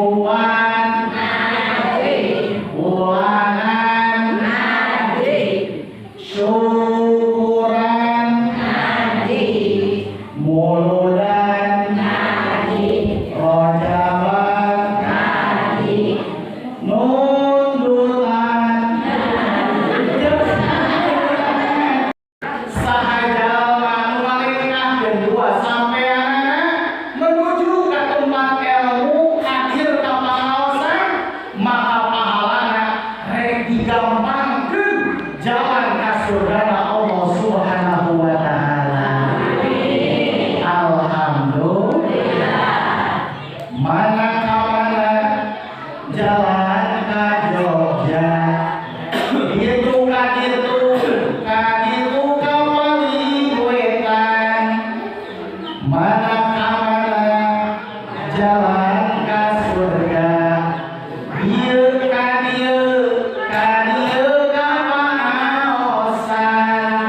Mingguan, bulanan, syukuran, muludan, rojaban, nundutan, sahaja malingkah kedua sampeanana menuju ke tempat ilmu hadir ka pangaosan, maka pahalana rek digampangkeun jalan ka surgana Allah Subhanahu wa taala. Alhamdulillah. Mana ka mana jalan ka Jogja, itu ka ditu ka ditu ka Wali Wetan. Mana ka mana jalan ka surga, dieu ka dieu ka dieu ka pangaosan.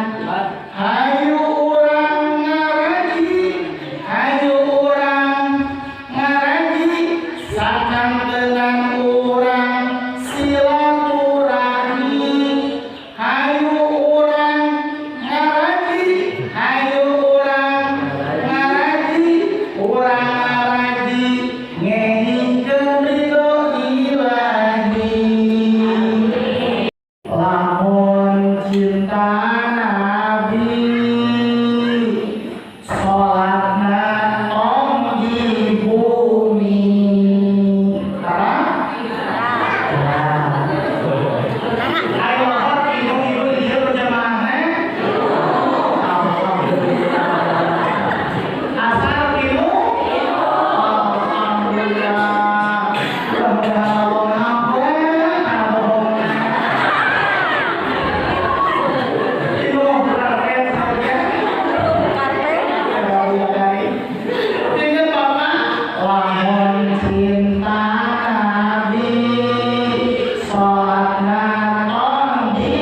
Hayu urang ngaraji, hayu urang ngaraji, sakantenan urang silaturahmi. Hayu urang ngaraji, hayu urang ngaraji, urang ngaraji ngehingkeun ridho Ilahi. Lamun cinta Nabi, sholatna tong di bumi. Terang? Ayo ibu-ibu di dieu berjamaahna. Alhamdulillah. Asal ibu? Alhamdulillah. Mudah-mudahan Allah ngampun karena bohong. Ibu mau berarti saja. Ingat Bapak, lamun cinta Nabi, sholatna tong di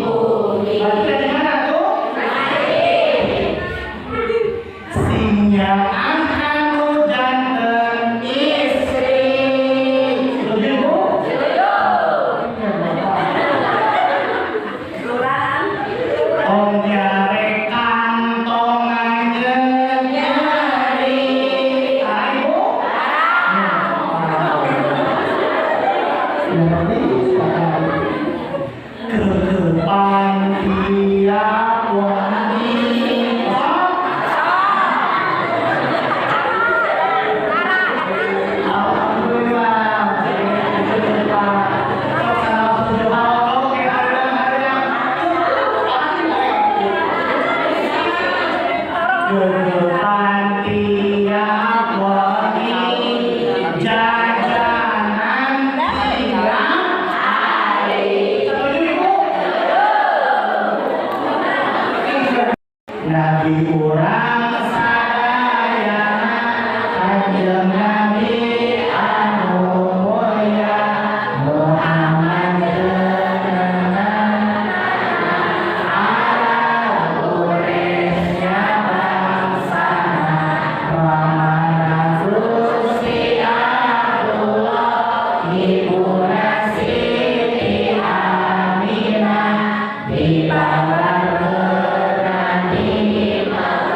bumi. Berarti dari mana tuh? Sing nyaah anu janten istri. Setuju, Bu? Tong nyarek kantong anjeun nyari. Ah, Ibu? Kekepan tiap wengi. Alhamdulillah. Oke, ada. Kekepan tiap wengi, jajanan tiap hari. Setuju, Ibu? Nabi urang sadayana, Kanjeng Nabi anu mulia, Muhammad terkenal, Arab Quraisy bangsana, Ramana Gusti Abdullah, Ibuna Siti Aminah, dibabarkeun di Mekah.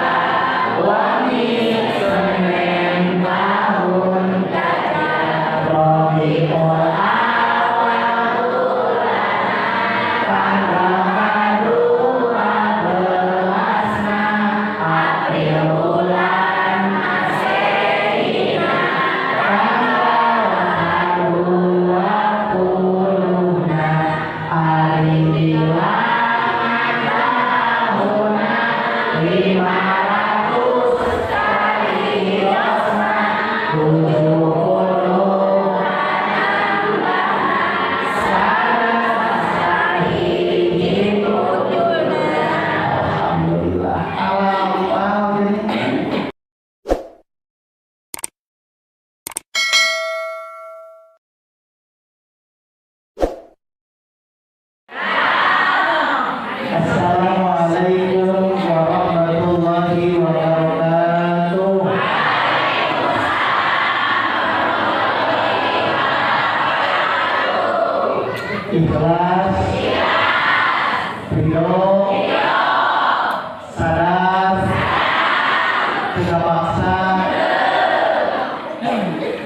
Ikhlas, ridho, sadar, tidak paksa.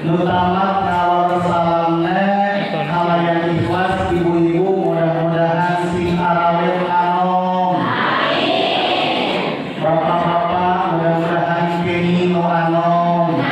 Nutama ngawal salamna kalayan ikhlas ibu-ibu mudah-mudahan sing arawet anom. Bapak-bapak mudah-mudahan kini nu anom.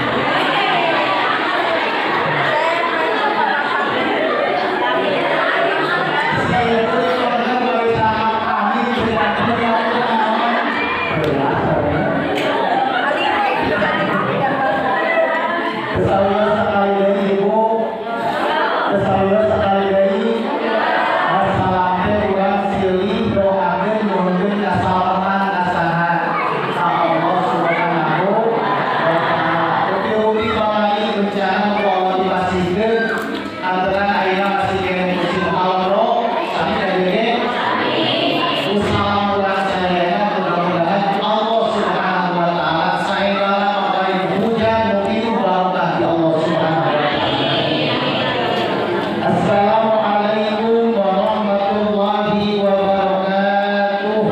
Assalamualaikum warahmatullahi wabarakatuh.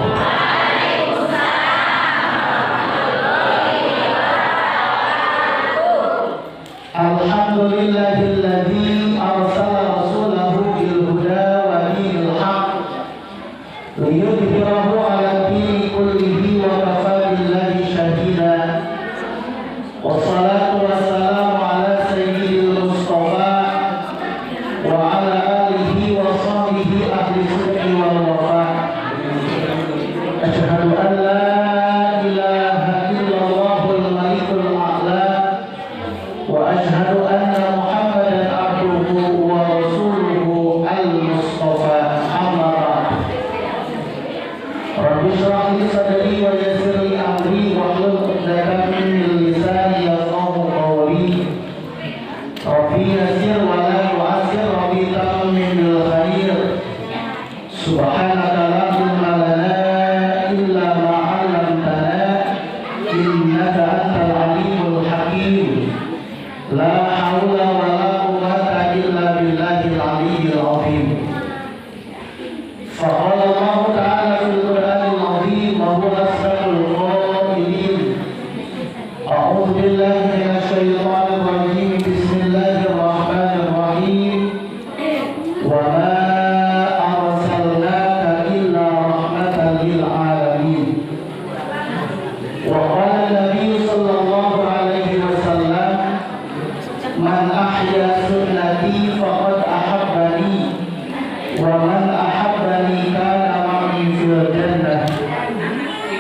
Alhamdulillahilladzi arsala rasulahu bil huda wa dinil haq liyudhhirahu 'ala dini kullihi wa kafa billahi syahida. Wassalatu wassalamu ala sayyidil mustafa wa ala alihi wa sahbihi ahli sidqi wal wafa. Asyhadu an la ilaha illallahul malikul a'la wa asyhadu anna Muhammadan abduhu wa rasuluhu al-mustafa. Amma ba'd. Rabbi shrah li sadri wa yassir li amri wahlul 'uqdatam min lisani yafqahu qawli. Rabbi yassir wa la tu'assir, rabbi tammim bil khair. Subhanaka la ilma lana illa ma 'allamtana innaka antal alimul hakim. La haula wa la quwwata illa billahil aliyyil azim. Faqala Allah ta'ala fil Qur'anil azim wa huwa asdaqul qailin. A'udzu billahi minasy syaithanir rajim. Bismillahirrahmanirrahim. Wa ma arsalnaka illa rahmatan lil alamin. Wa qala an-nabiy sallallahu alaihi wasallam, man ahya sunnati faqad ahabbani wa man ahabbani kana ma'i fil jannah.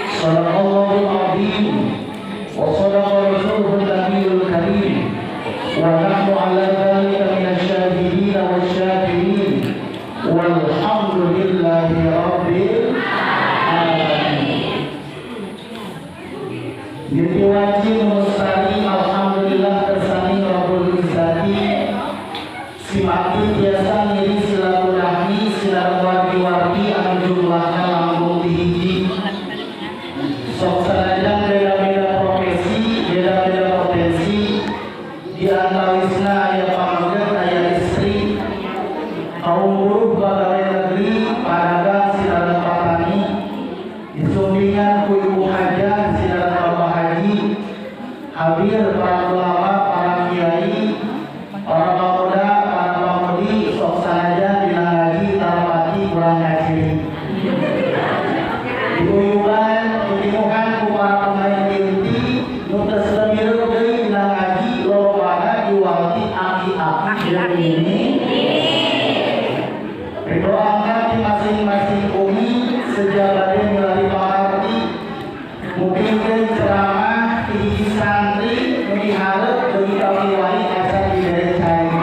Shadaqallahul azim wa sadaqa rasuluhun nabiyul karim. Wa nahnu ala dzalika minasy syahidin wasy syakirin. Walhamdulillahi rabbil alamin. Jadi wajib mustari alhamdulillah kersani Rabbul Izzati. Simati biasa ngiri silaturahmi sinar wargi-wargi anu jumlahna langkung ti hiji. Sok sanajan beda-beda profesi, beda-beda potensi, di antawisna aya pameget aya istri, kaum buruh pegawai negeri, padagang sinar patani, disumbingan ku ibu hajah sinar bapak haji, hadir para ulama, para kiai, para pemuda, para pemudi, sok sanajan dina ngaji tarapati kurang ngajiri. Diuyuban, ditimuhan ku para pemain inti, nu teu semireup deui dina ngaji lolobana diwanti aki-aki jeung ini. Ridho angkat di masing-masing umi sejabade milari pamarti mungkin ceramah ti hiji santri nu dihareup deui ka kiwari asa dibere cai.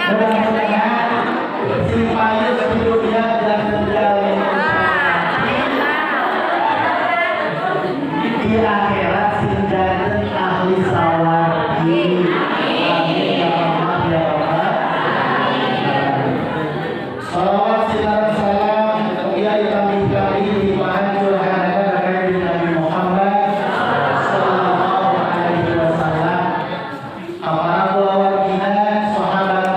Mudah-mudahan si payus di dunia dan terjalin di akhirat sing janten ahli sawargi. Amin ya Allah ya Rabbal alamin. Salawat sinar salam ya kami kami di pahancur hadapan Nabi Muhammad sallallahu alaihi wasallam. Para kulawargina, sahabatna,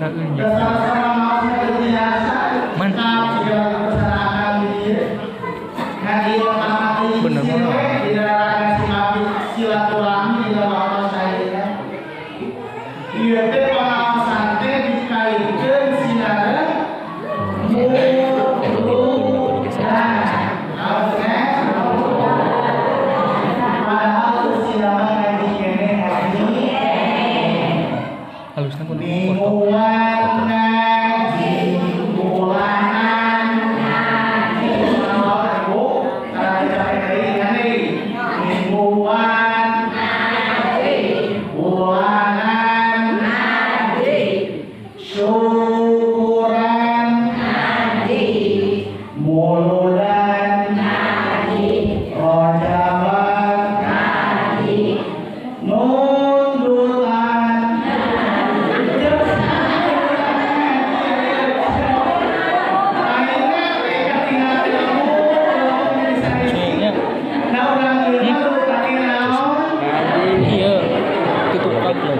Sama-sama maosna teu biasa. Man. Bener silaturahmi di dalam waktu saya. Ieu teh pengaosan teh dikaitkeun sinareng padahal usia ngaji keneh ngaji halusna kudu mingguan ngaji bulanan ngaji ibu karena capek deui kan mingguan ngaji bulanan ngaji syukuran ngaji muludan ngaji rojaban ngaji nundutan. Iya, tutup kabel.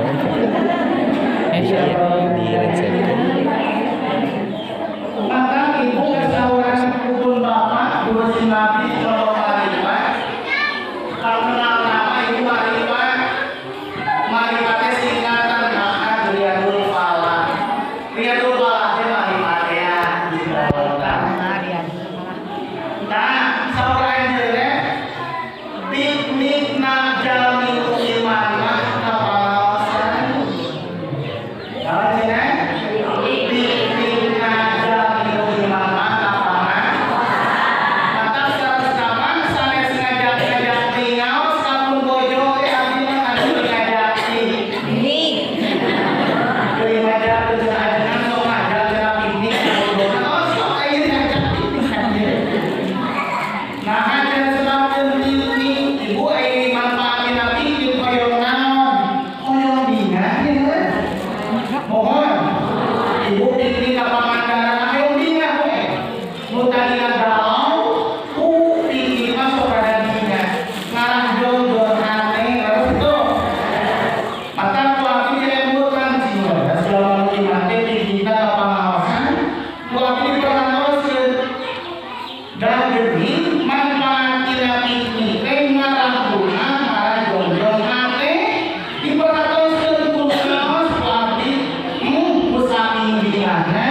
Tentang ibu kesauran pukul bapak dua sinabi kalau maripat kalau kenal nama ibu maripat maripatnya singkatan maka Riyadul Falah. Riyadul Falah teh maripat ya. Nah, sauran jelek piknik najal minggu iman mah kapaosan. Kalau cina piknik najal minggu iman mah kapaosan. Maka sekarang sanes ngajak-ngajak ringaos kampung bojo teh abdi mah anu ngajak piknik. Deui ngajak teu ajengan sok ngajak cenah piknik bojo. Oh sok aya ngajak piknik. Nah, ada sebab piknik ibu aya manfaatin piknik hoyong naon? Hoyong bingah ya. Mohon. Ibu piknik ka Pangandaran hoyong bingah we. Nu tadina galau ku piknik mah sok rada bingah. Ngarah jongjon hate terus itu. Maka ku abdi dilemburkan jiwa. Da selama iman teh piknikna ka pangaosan, ku abdi diperantoskeun. Dan demi manfaatina piknik teh ngarah guna ngarah jongjong hate diperhatoskeun ku ngaos ku abdi ku saking bingahna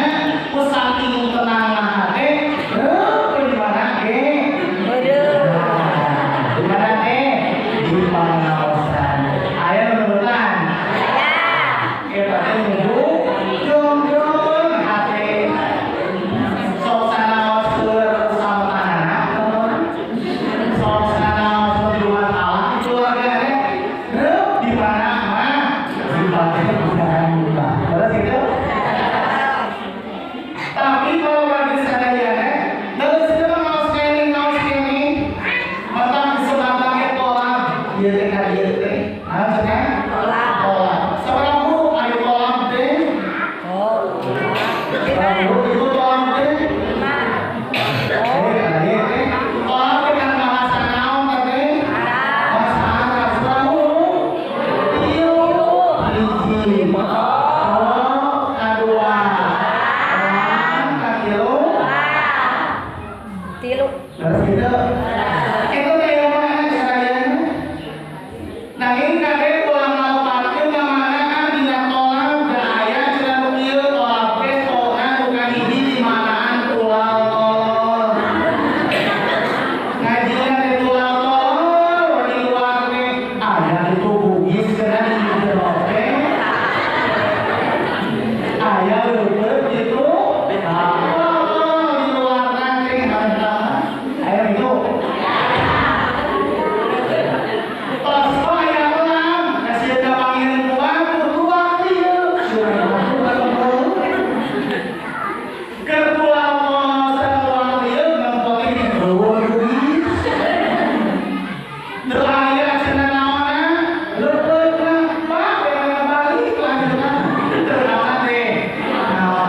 ku saking tenangna hate heuh di mana ge di mana teh di pangaosan aya nurutan eta teh nuju jongjong hate sok sanaos keur sama anak sok sanaos di masalah keluarga teh reup di mana mah di mana bukan terus itu. Tapi kalau bagi sadayana terus itu mah ngaos keneh mentang sebatang ge kolab ieu teh ka ieu teh naon cenah kolab sabaraha huruf aya kolab teh sabaraha huruf ieu kolab teh. Kolab teh kan bahasa naon teh? Bahasa Arab. Sabaraha huruf? Tilu. Hiji. Oh, kadua. Lam, katilu. Tilu. Terus gitu. Itu teh mana sadayana? Nanging kade ulang ngalupatkeun ka mana dina kolab da aya cenah nu ieu kolab teh tona nu kahiji di manaan tulang tolol. Ngajina teh tulang tolol di luar teh aya itu bugis cenah di jero teh. Aya leupeut kitu. Ah, di luar teh hantam. Aya gitu. Tos aya kolam, kasih ka pangirin ku batur ku ieu. Keur tulang tolol saluang ieu nempo teh eueuh bugis. Teu aya cenah naonna, leupeutna Pak, balik lanjutna. Teu naonna teh. Naon.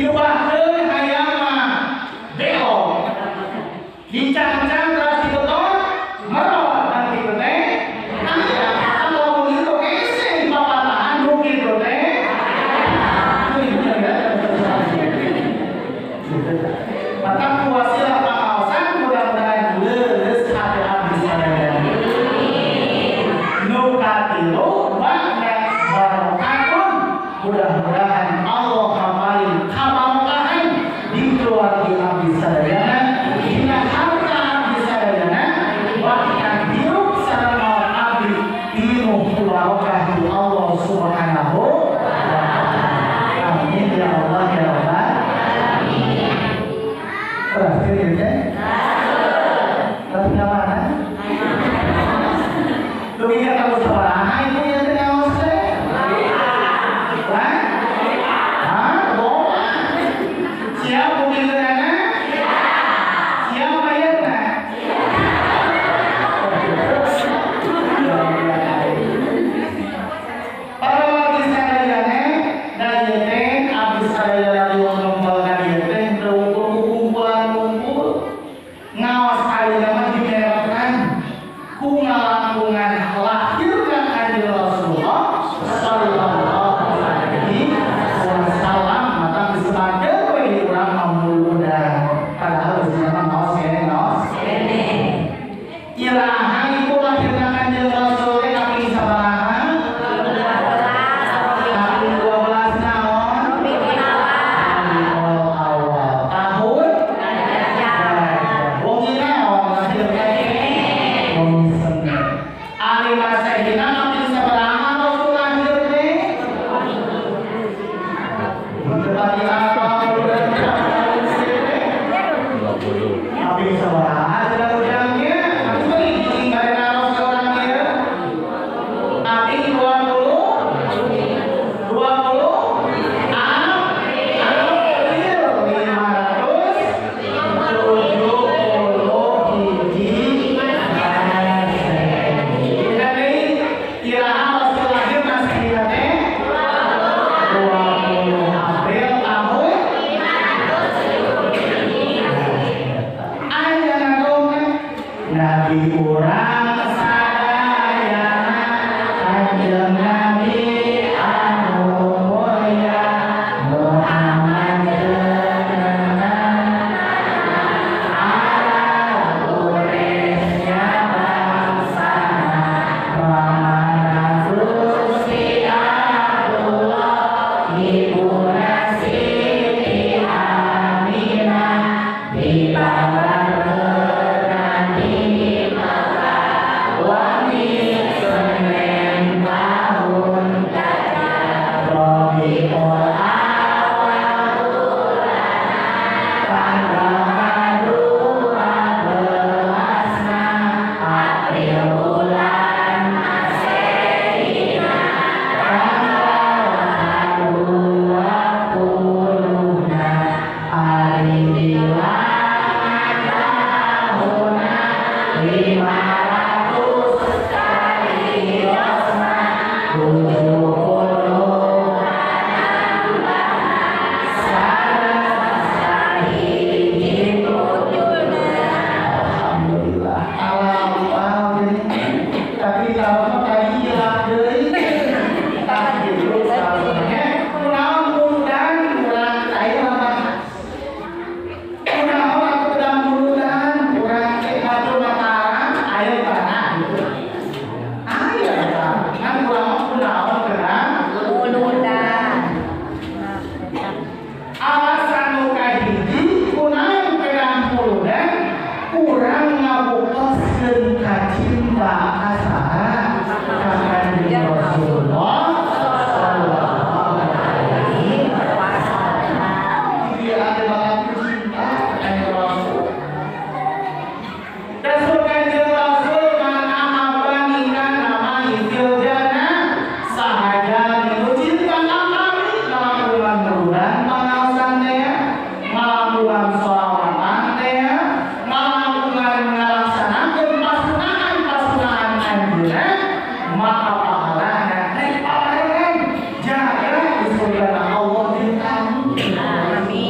Diubahkeun hayam mah belok. Dicancang terus diketor merot kan kitu teh. Aya kalau begitu hese dipapatahan nu kitu teh. Maka wasilah pangaosan mudah-mudahan leuleus hati abdi sadayana. Nu katilu makna barokahun mudah-mudahan Allah hafalin kabarokahan di keluarga abdi sadayana, dina harta abdi sadayana, bahkan hirup sareng maot abdi pinuh ku barokah di Allah Subhanahu wa taala. Amin ya Allah ya Rabbal alamin. Terakhir ya teh? Terus mana? Lu ingat kamu sabaraha ibu ya teh ngaos teh? Hah? Hah? Bohong. Siap pemikiranna? Siap bayarna? Para wargi sadayana da ieu teh abdi sadaya riweuh nempel ka dieu teh teu kumpulan kumpul ngaos ayeuna mah dimerekan ku ngalangkungan lahirna Kanjeng Rasulullah sallallahu alaihi wasallam maka disebutkeun we di urang mamuludan padahal geus mah ngaos keneh ngaos keneh iraha ibu lahirna Kanjeng Rasul teh kaping sabaraha? Kaping 12 naon? Rabiul Awal tahun wengi naon lahir teh? Wengi Senin. Ari Masehina kaping sabaraha Rasul lahir teh? Tetapi apa kaping sabaraha cenah ujangnya? Atuh ieu bade naros ka urang ieu? Kaping 20 20 April 570 hiji Masehi. Jadi iraha Rasul lahir Masehina teh 20 April tahun 570. Aya nagongna Nabi urang sadayana Kanjeng Nabi anu mulya Muhammad terkenal Arab Quraisy bangsana Ramana Gusti Abdullah Ibuna Siti Aminah dipabareunan di Mekah wengi Senin tahun gajah Rabiul Awal bulana tanggal 12 April bulan Masehina tanggal 20 hari bilangan tahunna 500 kali 70 sahiji Alhamdulillah. Alhamdulillah. Tapi kalau tadi hilang deui. Tah gitu salah. Kunaon muludan urang aya mah. Kunaon atuh kedah muludan urang teh batur mataran aya tanah gitu. Aya tah. Ngan urang mah kunaon kedah Muludan. Alasan nu kahiji kunaon kedah muludan urang ngabuktoskeun kacinta ka saha? Ka Kanjeng Rasulullah sallallahu alaihi wasallam. Dia ada banget cinta ka Kanjeng Rasul. Rasul Kanjeng Rasul man ahabbani kana fil jannah sahaja nu cinta ka kami ngalakuan muludan pangaosan teh ngalakuan sholawatan teh ngalakuan ngalaksanakeun pasunahan anjeunna maka pahalana teh paparengan jaga di surga Allah di kami. Amin.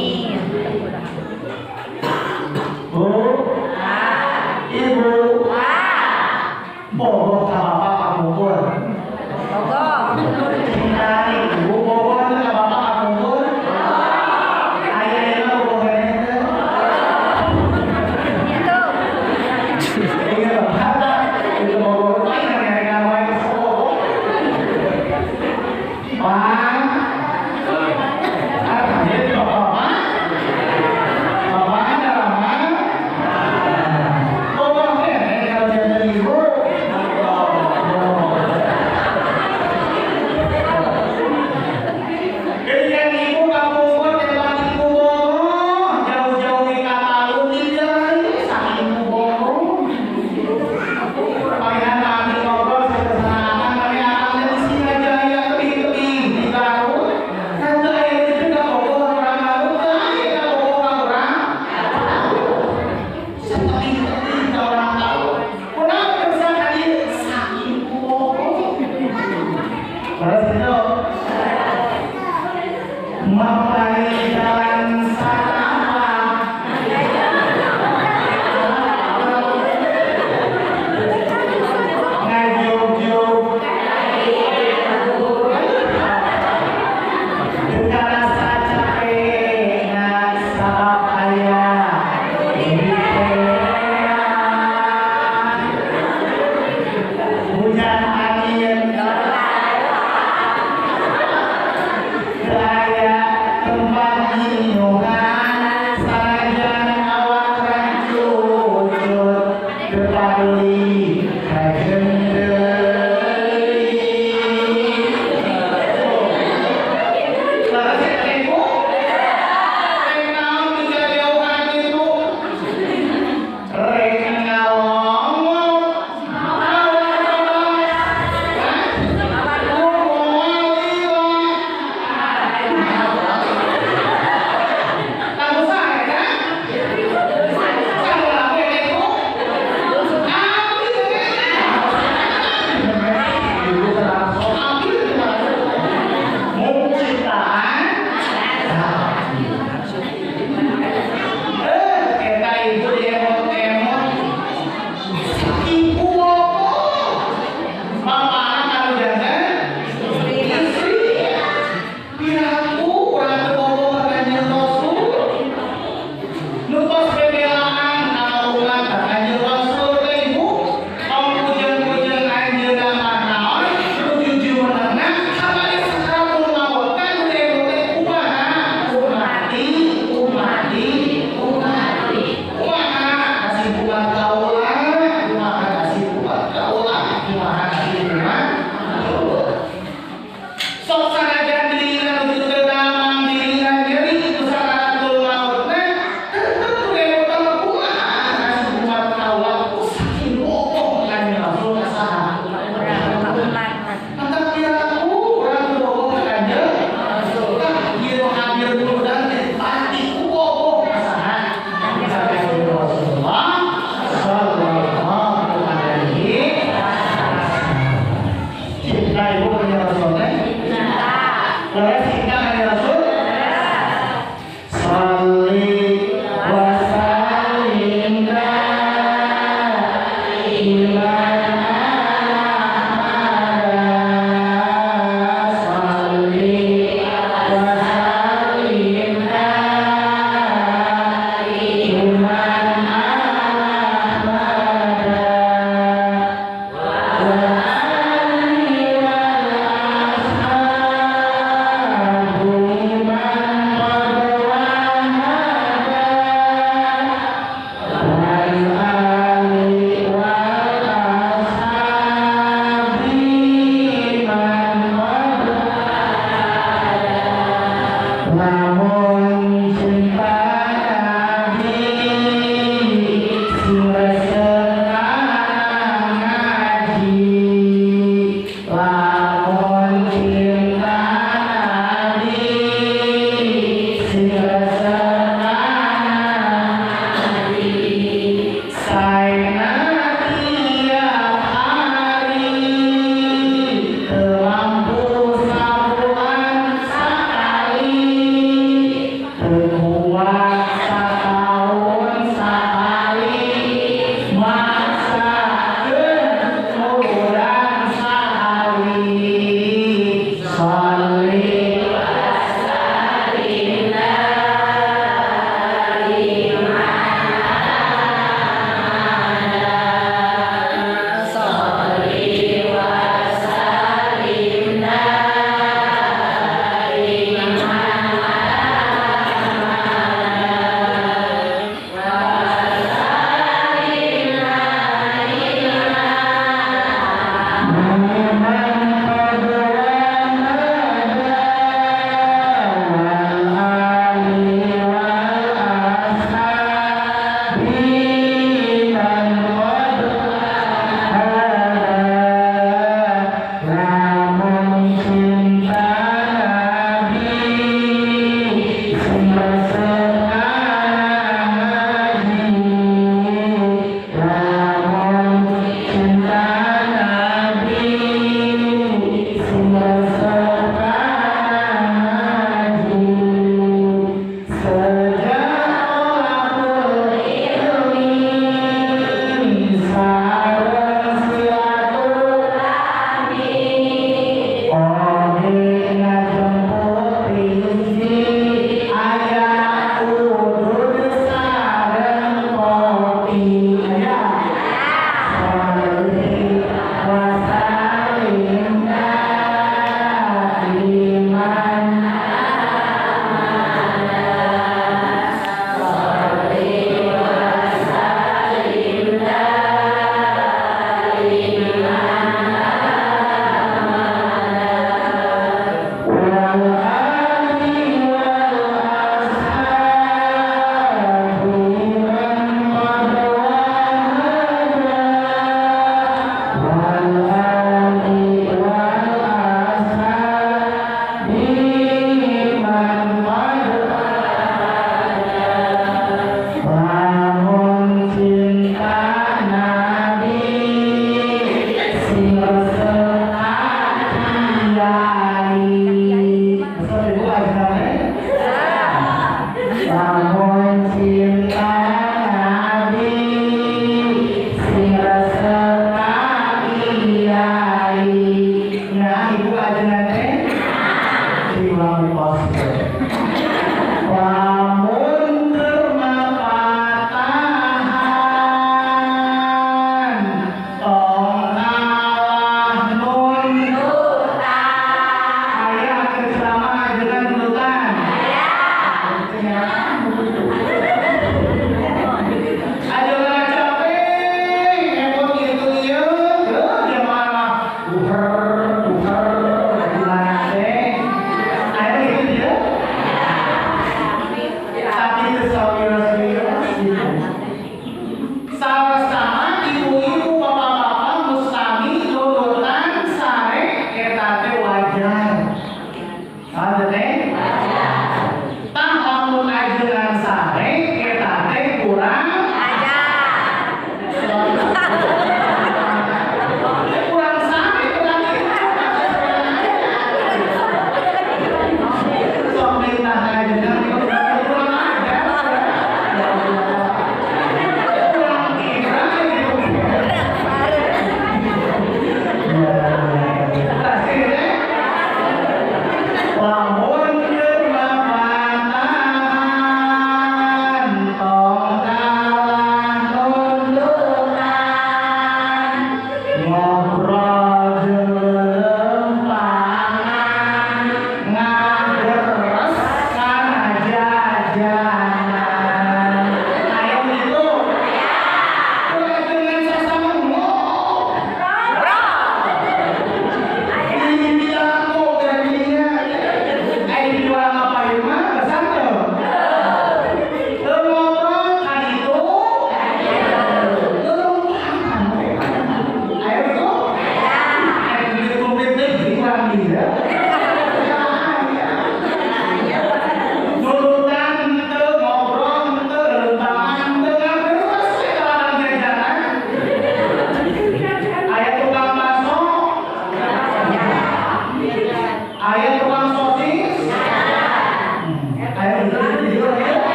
Sok perintah ajengan kurang ajar.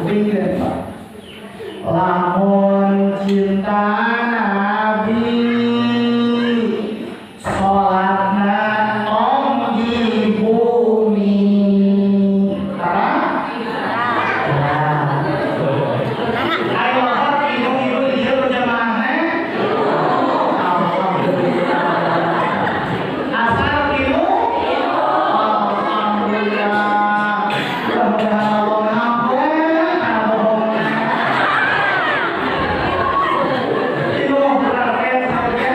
Kupingkeun Pak. Lamun cinta Nabi salatna tong di bumi. Ayo ibu-ibu di dieu berjamaah. Alhamdulillah. Asal ibu? Alhamdulillah. Mudah-mudahan Allah ngampun karena bohong. Ibu mau berarti saja.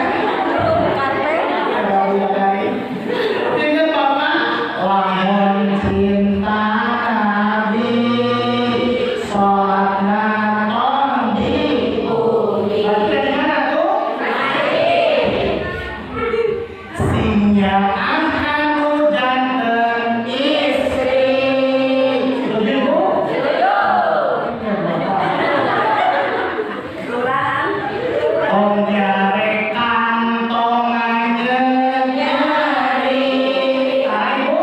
Ingat Bapak, lamun cinta Nabi salatna tong di bumi. Berarti dari mana tuh? Sinyaan anu janten istri. Setuju Bu? Tong nyarek kantong anjeun nyari. Tara Ibu?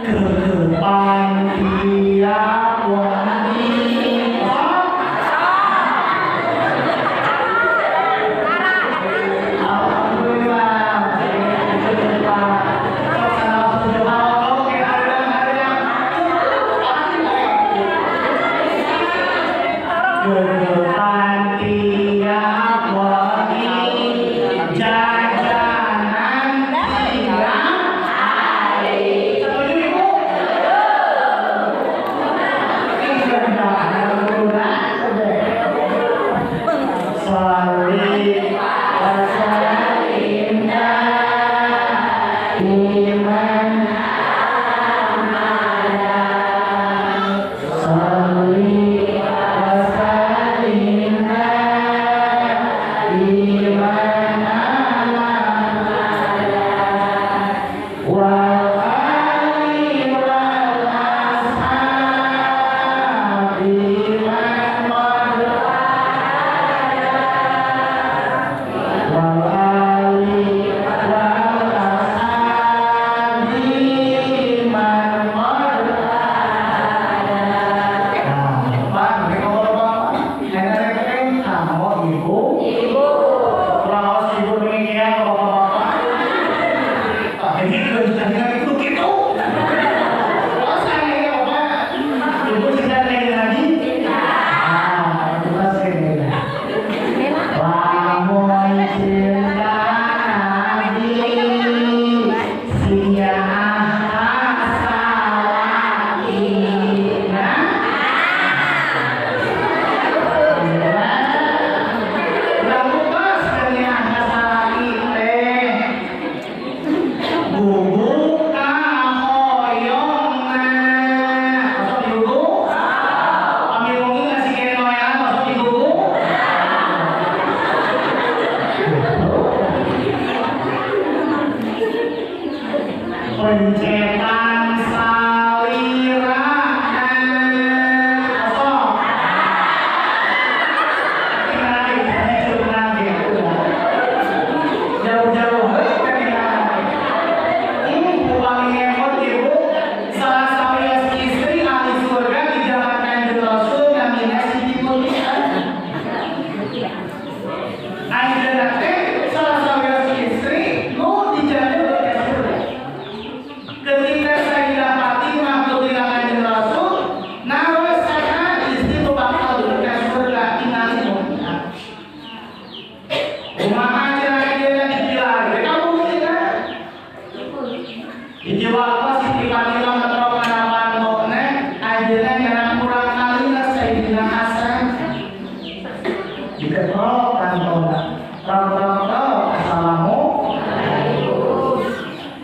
Kekepan tiap wanita. Alhamdulillah. Kekepan tiap wanita jajanan tiap hari. Setuju Ibu? Sholli wa sallim daiman abada. Sholli wa sallim daiman abada. Wal ali wal ashabi man qad wal ali wal ashabi man qad. Nah, Pak, mereka Pak, enak kamu ibu, raos ibu demikian bapak-bapak. Ah, ini kerjanya itu gitu. Oh, saya bapak, ibu cinta lagi lagi. Ah, itu pasti. Lamun cinta Nabi sinyah salakina. Lamun pas sinyah salaki teh gugu kahoyongna. Masuk di gugu? Kami wengi ngasih kene noean masuk di gugu? Pencetan salirana. Kosong. Jauh-jauh ini upami ngemot ibu salah sawios istri ahli surga di zaman Kanjeng Rasul namina Siti Mutiah. Anjeunna teh salah sawios istri nu dijamin ke surga. Ketika Sayyidah Fatimah putra Kanjeng Rasul naros saha istri nu bakal ke surga tingali Mutiah. Kumaha cenah anjeunna dipilar kamu cenah. Hiji waktu Siti Fatimah ngetrok kana pantona anjeunna nyerang kurang kalina Sayyidina Hasan. Diketrok pantona. Rang-rang assalamu alaikum.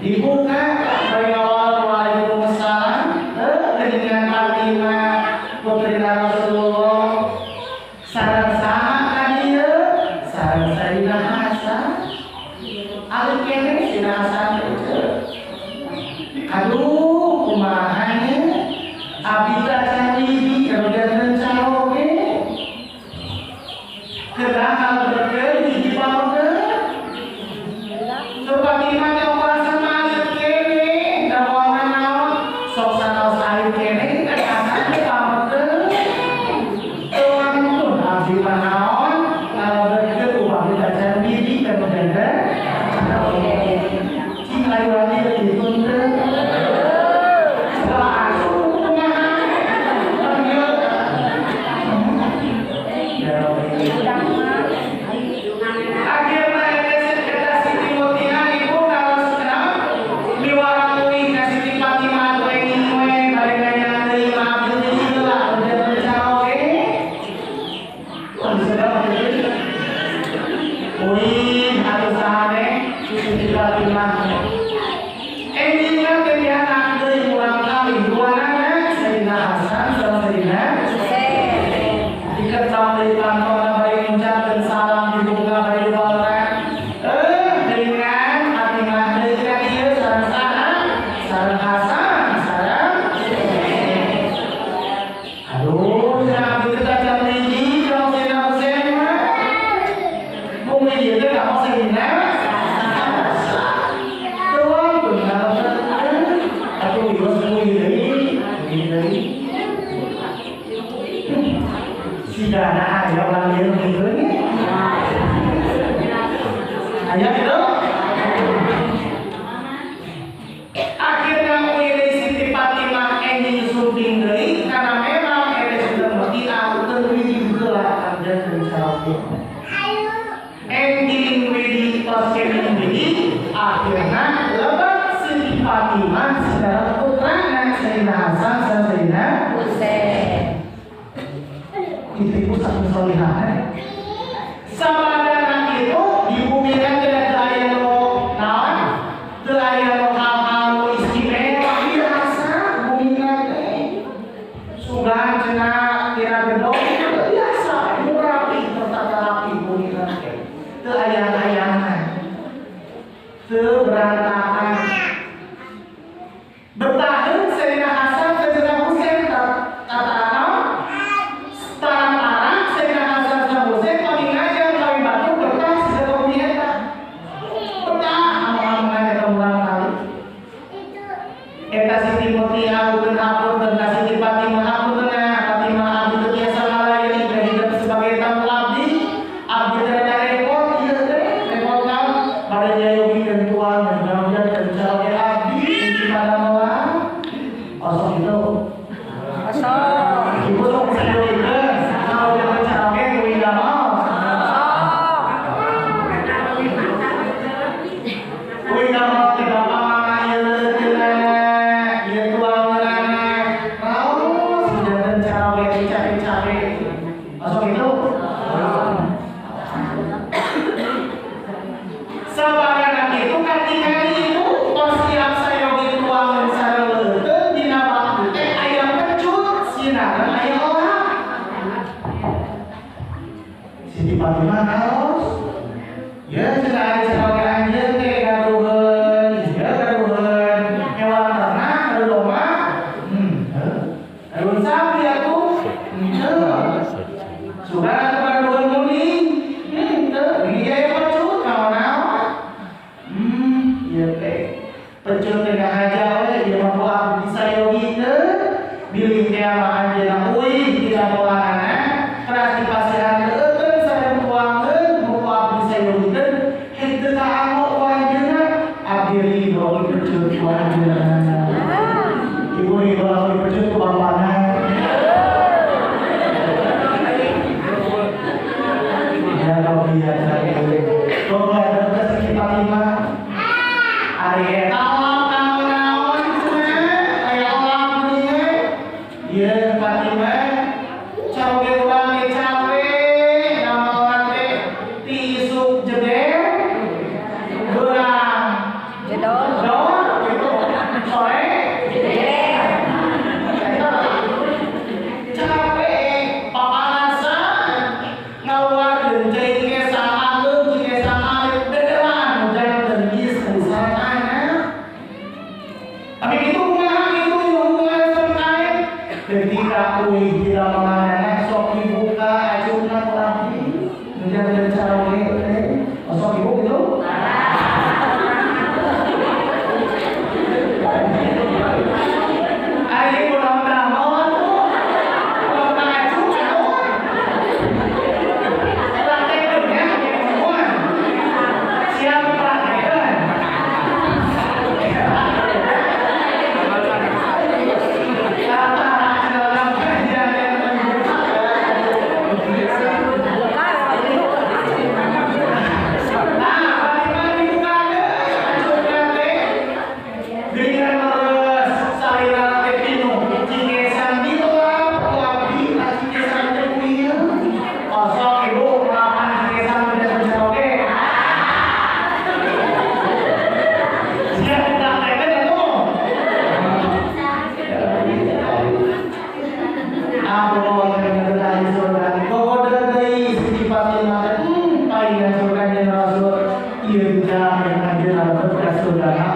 Dibuka ringawal waalaikumsalam. Dengan Fatimah putrina Rasulullah. Sareng saha ka dieu? Sareng Sayyidina Hasan. Alif kene Sayyidina Hasan teh. Aduh, kumaha nya? Abi teh can hiji kemudian caroge. Kedah kalebetkeun hiji pameget. Coba Fatimah teh operasi malit kene. solihah. Samadana itu di bumi teh teu aya nu naon? Teu aya nu hal-hal nu istimewa biasa bumi teh. Sugan cenah tina gedong biasa rapi tertata rapi bumi teh. Teu aya-ayana. Teu berantakan. Bertahun Sayyidina Hasan Sayyidina Husain tata Sayyidina Hasan Sayyidina Husain kami ngajar kami batu bertah sejak bumi eta. Betah amun-amunan eta ulang kali. Eta Siti Mutia hapunten hapunten ka Siti Fatimah hapunten Fatimah abdi teu biasa ngalayani teh hidup sebagai tamu abdi. Abdi teh rada repot ieu teh repot naon bade nyayogikeun tuang mudah-mudahan teu oge abdi kunci padamelan. Osok itu. Osok. Ibu sok sayogikeun kalau jangan caroge kuwi damel. Osok. Kuwi damel teh bapak mama ieu leuteunana, ieu tuangeunana. Raos jangan caroge capek-capek. Osok itu. Sabaraha itu katingali ibu tos siap sayogi tuangan sareng leuteun dina waktu teh aya pecut sinaran aya olah. Siti Fatimah raos. Ya cenah ari saroge anjeun teh gaduheun, ieu gaduheun hewan ternak, gaduh domba. Gaduheun sapi atuh. Henteu. Sugan atuh gaduheun munding. Henteu, ini aya pecut naon-naon. Ieu teh pecut teh ngahaja we ieu mah ku abdi disayogikeun bilih teh mah anjeunna uih tidak molanana keras dipasihan leuteun sareng tuangeun ku abdi disayogikeun henteu kaanggo ku anjeunna abdi ridho dipecut ku anjeunna. Ibu ridho dipecut ku bapana. Ya Rabbi ya Karim. Tolong ke Siti Fatimah. Ari eta olah naon-naon cenah aya olah meureun ieu Fatimah caroge urang ge cape namaolan teh ti isuk jeder beurang Jedor. dor gitu sore Jeder. Capek papanasan ngaluarkeun cai kesang ageung cai kesang alit bedelaan janten istri sareng anak. Tapi itu kumaha itu hubungan terkait ketika uih tidak menganak sok dibuka acungna ku abdi menjadi caroge teh sok ibu gitu. Ari kunaon damel atuh kunaon acung atuh praktekeun ya semua siap praktekeun.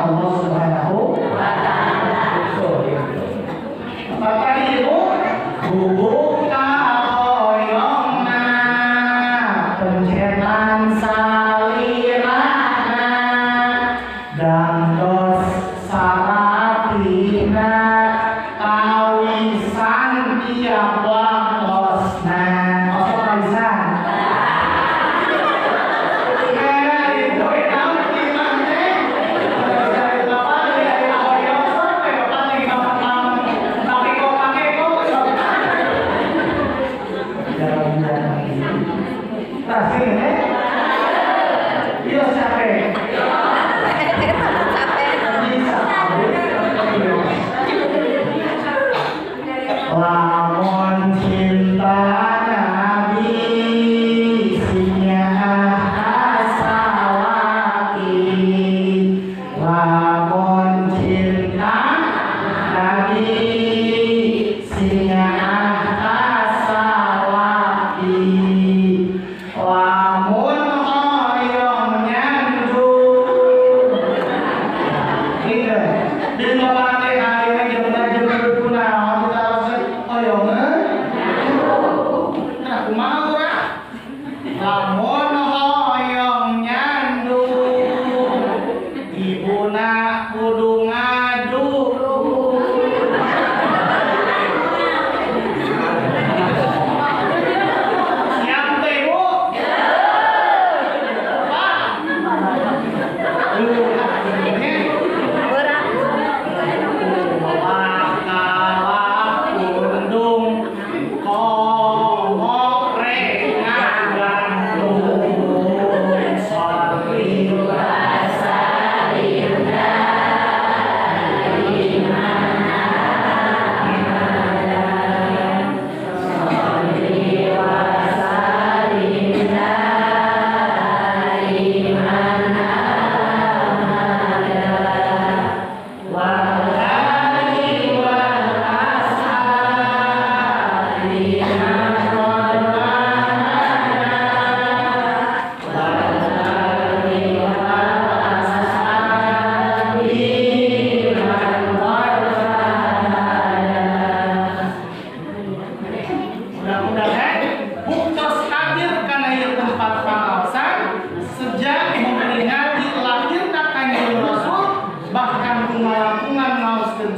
Allah Subhanahu wa taala. Bapak Ibu, buka hoyongna pencetan salirana dantos saratina kawisan tiap waktosna. Osok kawisan. Lamun cinta Nabi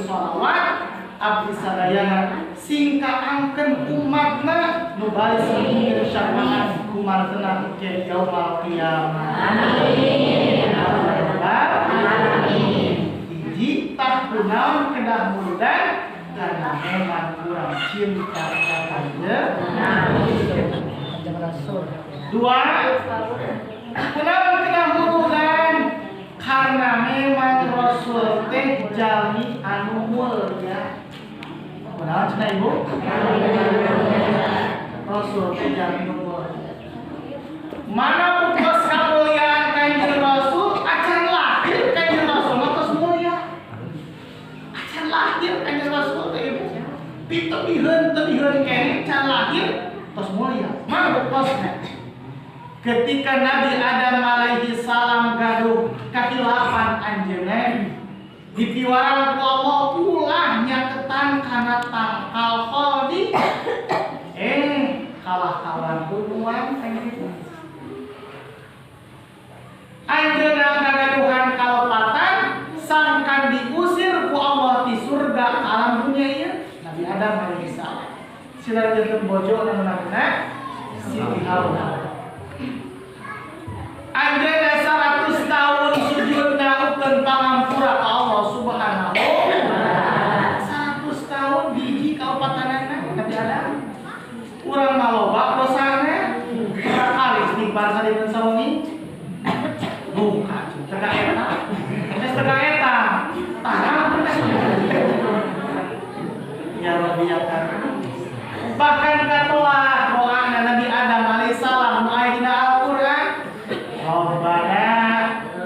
sholawat abdi sadayana sing kaangkeun umatna nu bari singkeun syafaat kumartena ke yaumul qiyamah. Amin. Amin. Hiji tah kunaon kedah muludan karena memang kurang cinta ka Kanjeng Rasul. Dua, kunaon kedah muludan karena memang Rasul teh jalmi anu mulia. Kunaon cenah ibu? Rasul teh jalmi anu mulia. Mana buktos kamuliaan Kanjeng Rasul acan lahir Kanjeng Rasul mah tos mulia. Acan lahir Kanjeng Rasul teh ibu. Pitebiheun keneh can lahir tos mulia. Mana buktosna? Ketika Nabi Adam alaihi salam gaduh kahilapan anjeunna dipiwarang ku Allah ulah nyaketan kana tangkal kholdi kalah kawan hubungan kanjeng anjeunna kagaduhan kalepatan sangkan diusir ku Allah di surga ka alam dunia ieu Nabi Adam alaihi salam sila janten bojo anu namina Siti Hawa. Anjeunna 100 tahun sujudna ukeun pangampura ka Allah Subhanahu wa taala. 100 tahun biji kaopatanana Nabi Adam. Urang mah loba dosana, urang kali istighfar sadinten sawengi. Buka tega eta. Geus tega eta. Tah ya Rabbi ya Karim. Bahkan katolah doana Nabi Adam alaihissalam nu aya dina Al-Qur'an. Rabbana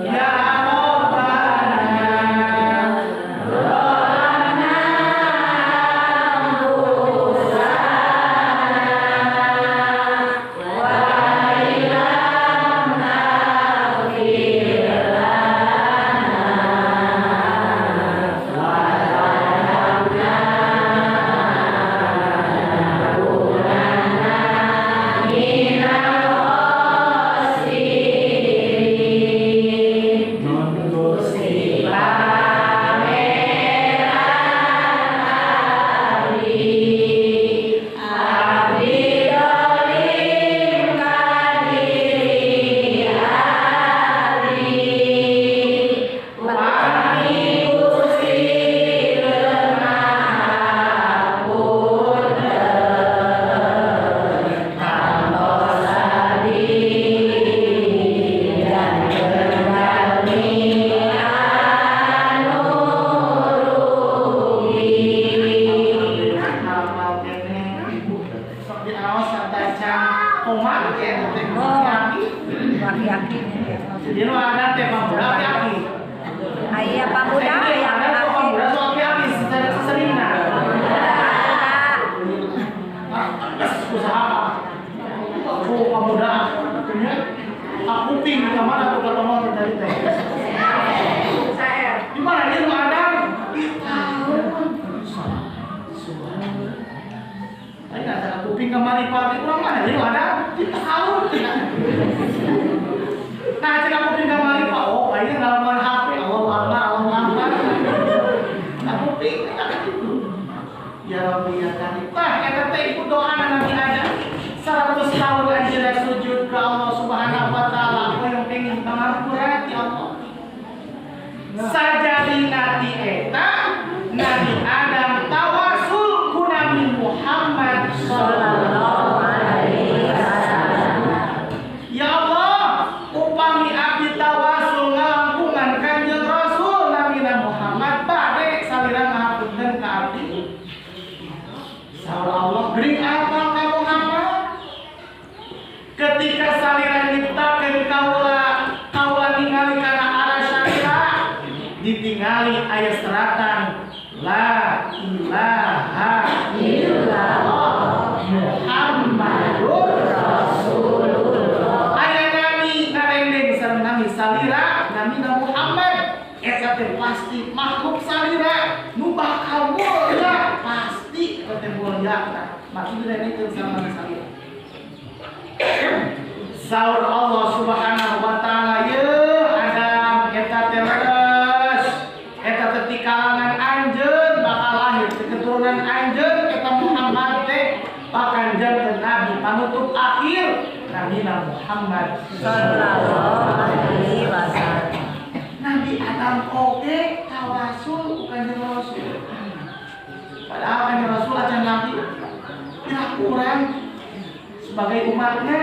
ya Rabbana Rabbana anfusana wa illam taghfir lana wa tarhamna lanakunanna minal khasirin. Gusti Pangeran abdi, abdi dolim kadiri abdi, pami Gusti lemah hapunten kantos abdi janten kami anu rugi. Hafal keneh ibu sok diaos satacan kumaha teh eta teh aki. Aki-aki. Jadi nu ada teh pamuda aki-aki. Aya pamuda aya Ada sok aki. pamuda sok aki-aki secara seseringna. Usaha aku pamuda nya aku ping ka mana tuh ketemu tadi teh. Di mana dia nu ada? Subhanallah. Lain ada kuping kamari pagi urang mana dia nu ada? Di tahun. Nah, cek kuping kamari pak, oh aing ngalaman HP, Allahu Akbar, Allahu Akbar. Nah, kuping gitu. Ya Rabbi ya Karim. Tah eta teh ibu doa Nabi Adam 100 tahun anjeunna sujud ka Allah Subhanahu wa taala, aku yang pengen pangampura ti Allah. Sajadi nati eta Nabi Adam tawasul ku Nabi Muhammad sallallahu alaihi wasallam. Ya Allah, upami abdi tawasul ngalangkungan Kanjeng Rasul Nabi Muhammad bade salira ngahapunten ka abdi. Saur Allah, geuning apal ka Muhammad? Ketika salira nyiptakeun kaula, kaula ningali kana arasy ditingali aya seratan la ilaha illallah Muhammadur Rasulullah. Aya nami narendeng sareng nami salira namina Muhammad eta teh pasti makhluk salira nu bakal mulia pasti eta teh mulia tah. Maksudna direndengkeun sareng nami salira. Saur Allah Subhanahu wa taala, yeuh Adam eta teh leres eta teh ti kalangan anjeun Bahkan janten nabi panutup akhir Nabi Muhammad sallallahu alaihi wasallam. Nabi Adam oge tawasul ku Kanjeng Rasul. Padahal Kanjeng Rasul acan nabi tidak kurang sebagai umatnya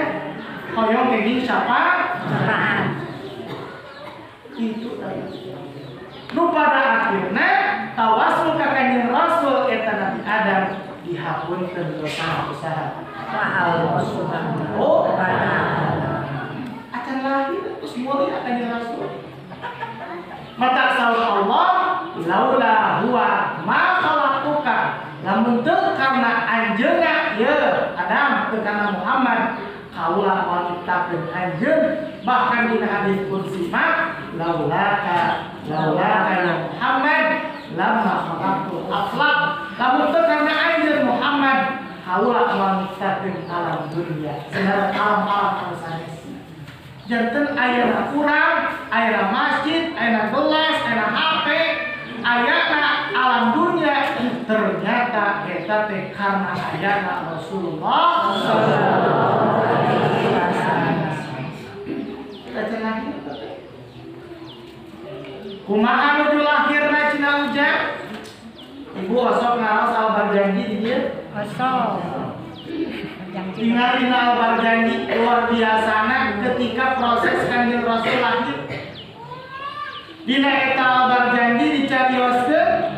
hoyong kenging syafaat. Itu tadi. Nu pada akhirnya tawasul ka Kanjeng Rasul eta Nabi Adam dihapunten dosa usaha. Allah subhanahu wa ta'ala. Acan lahir terus mulia Kanjeng Rasul. Mata saur Allah laula huwa ma khalaqtuka. Lamun teu karena anjeunna ye Adam teu karena Muhammad kaula moal nyiptakeun anjeun. Bahkan dina hadis qudsi mah laulaka laulaka ya Muhammad lamma khalaqtu aflaq. Lamun teu karena anjeun Muhammad kaula moal nyiptakeun alam dunia segala alam-alam anu sanes. Janten ayana kurang, ayana masjid, ayana gelas, ayana HP, ayana alam dunia. Ternyata eta teh karena ayana Rasulullah sallallahu alaihi wasallam. Kita cenah teh. Kumaha nuju lahirna cina ujang? Ibu osok ngaos al barjanji di dieu? Osok. Tinggal dina al barjanji luar biasana ketika proses Kanjeng Rasul lahir. Dina eta al barjanji dicarioskeun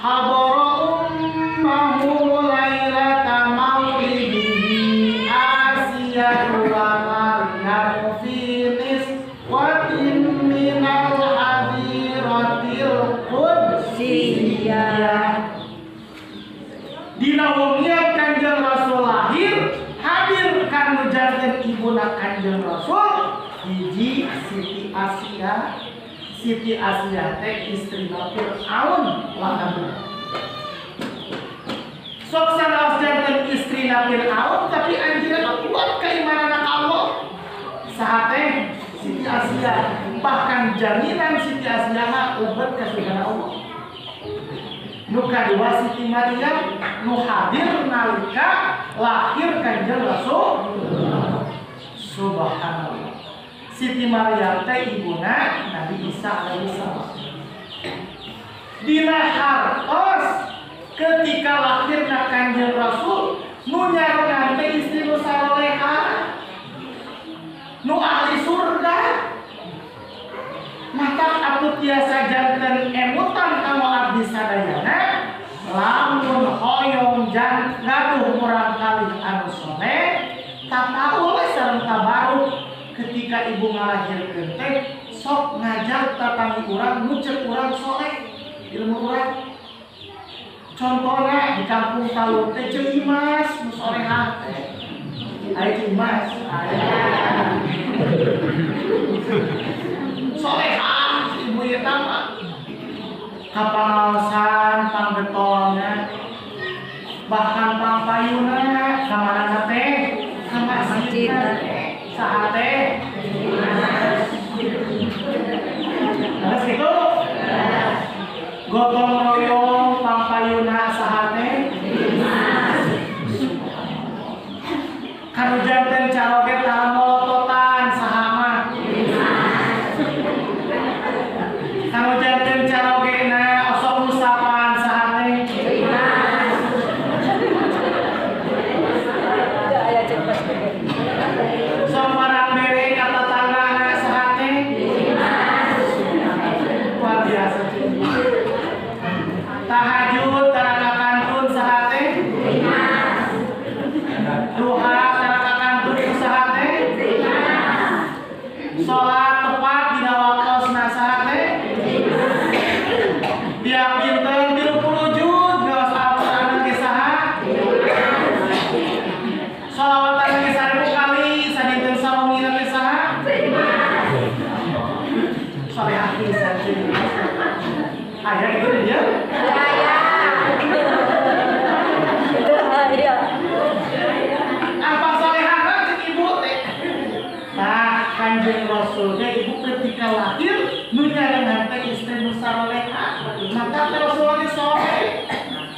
habara ummahu lailata maulidihi asiyatu wa maryamu fi niswatin minal hadiratil qudsiyah. Dina wengian Kanjeng Rasul lahir hadir kanu janten ibuna Kanjeng Rasul hiji Siti Asia. Siti Asia teh istri Fir'aun lakabna. Sok sanaos janten istri Fir'aun tapi anjeunna kuat keimanan ka Allah. Saha teh Siti Asia, bahkan jaminan Siti Asia mah lebet ka surga Allah. Nu kadua Siti Maryam nu hadir nalika lahir Kanjeng Rasul. Subhanallah. Siti Maryam teh ibuna Nabi Isa alaihi salam. Dina hartos ketika lahirna Kanjeng Rasul nu nyarengan teh istri nu saloleha, nu ahli surga. Maka atuh tiasa janten emutan kanggo abdi sadayana lamun hoyong jan gaduh murang kali anu soleh tataul sareng tabaruk. Ketika ibu ngalahirkeun teh sok ngajar tatangi urang nu ceuk urang soleh ilmu urang. Contohna di kampung Talun teh Ceu Imas nu solehah teh. Aya Ceu Imas aya. Solehah ibu ieu mah. Kapangaosan panggetolna bahkan pangpayuna ka manana teh ka masjidna. Saha teh? Terus gitu? Gotong royong pangpayuna saha teh? Kanu janten caroge tah molototan saha mah? Kanu janten carogena osok musapaan saha teh? Sok marang bere ka tatanggana saha teh? Luar biasa. Tahajud taraka kantun saha teh? Duha taraka kantun saha teh? Salat tepat dina waktosna saha teh? Tiap dinten 30 juz ngaos Al-Qur'an ge saha? Sholawatan ge 1000 kali sadinten sawangina teh saha? Solehah pisan ceu. Aya itu dia? Aya. Aya. Apa solehahna cek ibu teh? Nah, Kanjeng Rasul teh ibu ketika lahir nu nyarengan teh istri nu sarolehah. Maka Rasulullah soleh.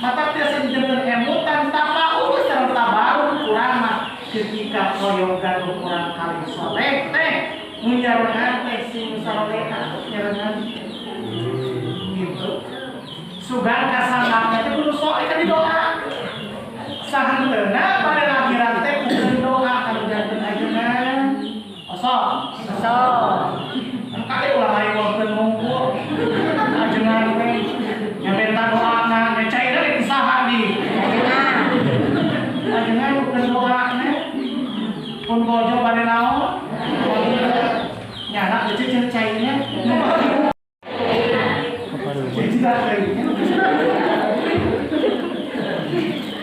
Maka tiasa dijadikan emutan tapa hoyong gaduh urang kali soleh teh nu nyarengan teh sing saroleha nyarengan gitu. Sugan kasangkana teh kudu soleh kan didoa. Sahenteuna pada akhirat teh kudu doa kanu janten ajengan. Osok. Osok. Kali ulah hari wonten ngumpul ajengan teh nya minta doana nya cairna di saha di. Ajengan. Ajengan kudu doana. Pun bojo bade naon? Nyana euceut cenah cairna.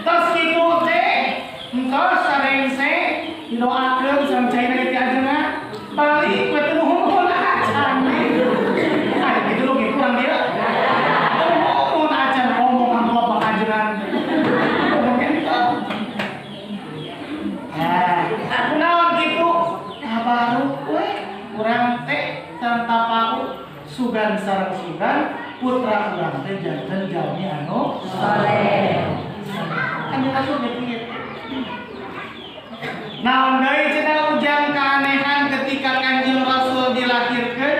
Tos kitu teh entos sarengse didoakeun sareng cairna ti ajengan balik we teu nuhun acan. Ah kitu lu kitu urang dieu. Nuhun acan ngomong ka bapak ajengan. Ngomong kitu. Nah, kunaon kitu? Baru we urang teh sareng tapaku sugan sareng sugan putra urang teh janten jalmi anu soleh. Kan langsung gitu. Naon deui cenah ujang keanehan ketika Kanjeng Rasul dilahirkeun?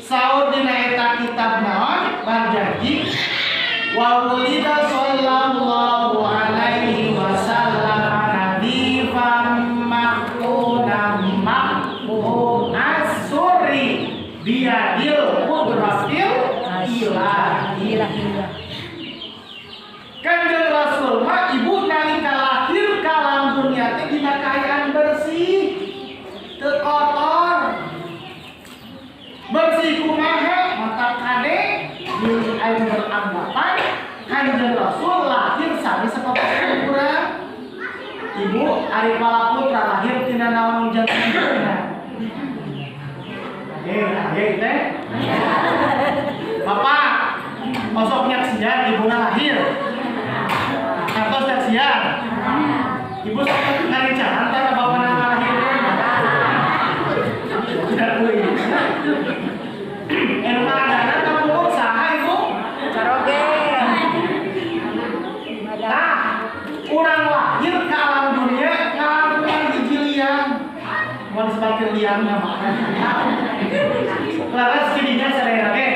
Saur dina eta kitab naon? Barjanji wa wulida sallallahu alaihi wasallam nadifan mahmudan mahmud asuri biadil qudratil ilahi. Kanjeng Rasul mah ibu nalika lahir ka alam dunia teh dina kaayaan bersih, teu kotor. Bersih kumaha? Mata kade bilih aya beranggapan Kanjeng Rasul lahir sami sapertos urang. Ibu ari putra lahir tina naon janten tina. Hei teh. Bapak osok nyaksian ibuna lahir. Atau nyaksian. Ibu sok ngarincahan teh ka bapana ngalahirkeun. Tidak boleh. Anu ngadangan kapungkur saha ibu? Caroge. Nah, urang lahir ke alam dunia ngalangkungan hiji liang. Mun disebutkeun liang mah. Laras kidinya sadayana ge.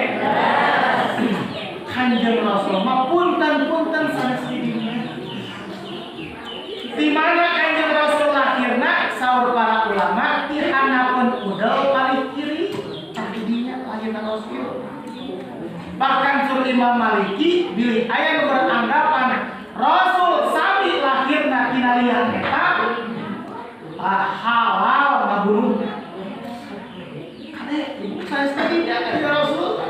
Kanjeng Rasul mah punten-punten sanes kidinya. Di mana Kanjeng Rasul lahirna saur para ulama ti handapeun udel palih kiri tah didinya lahirna Rasul. Bahkan sur Imam Maliki bilih aya nu beranggapan Rasul sami lahirna dina liang eta halal ngabunuhna. Kade ibu sanes kidinya Kanjeng Rasul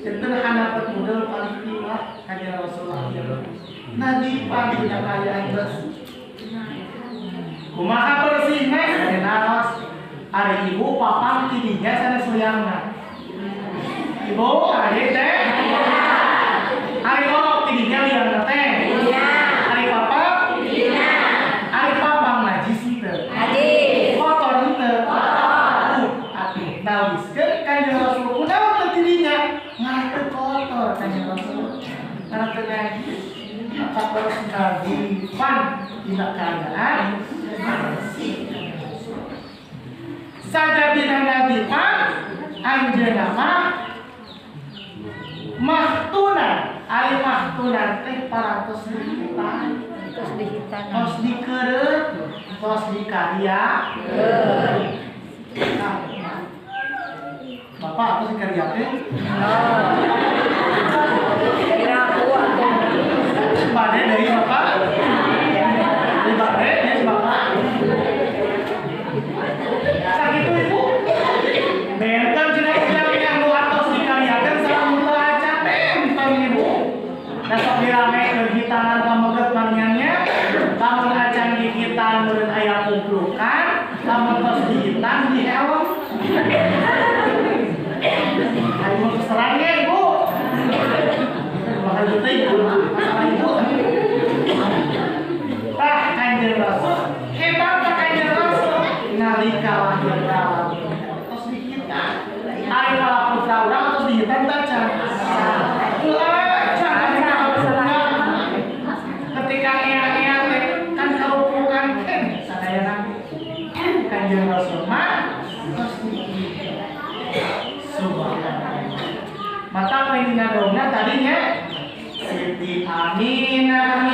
janten handapeun udel palih kiri Kanjeng Rasul lahir. Nabi dina kaayaan bersih. Kumaha bersihna? Naros ari ibu papang tidinya sanes liangna. Ibu ari teh. Ari orok tidinya liangna teh. Ari papang tidinya. Ari papang najis henteu. Najis. Kotor henteu. Kotor. Atuh nawiskeun Kanjeng Rasul kunaon teu tidinya? Ngarah teu kotor Kanjeng Rasul. Ngarah teu najis. Maka terus nadifan dina keadaan bersih. Sajabina nadifan anjeunna mah mahtunan. Ari mahtunan teh parantos dihitan. Tos dihitan. Tos dikeureup, tos dikaria. Nah, Bapak apa sih karya teh? Kira aku atuh. Bade deui Bapak. Di bade ya Bapak. Sakitu Ibu. Benten cenah ujang anu atos dikariakeun sareng nu acan benten Ibu. Da sok diramekeun hitanan pameget maniannya, lamun acan dihitan meureun aya kumplukan, lamun tos dihitan dihelm. Ayo serangnya. Mata pengen dongna tadinya Siti Aminah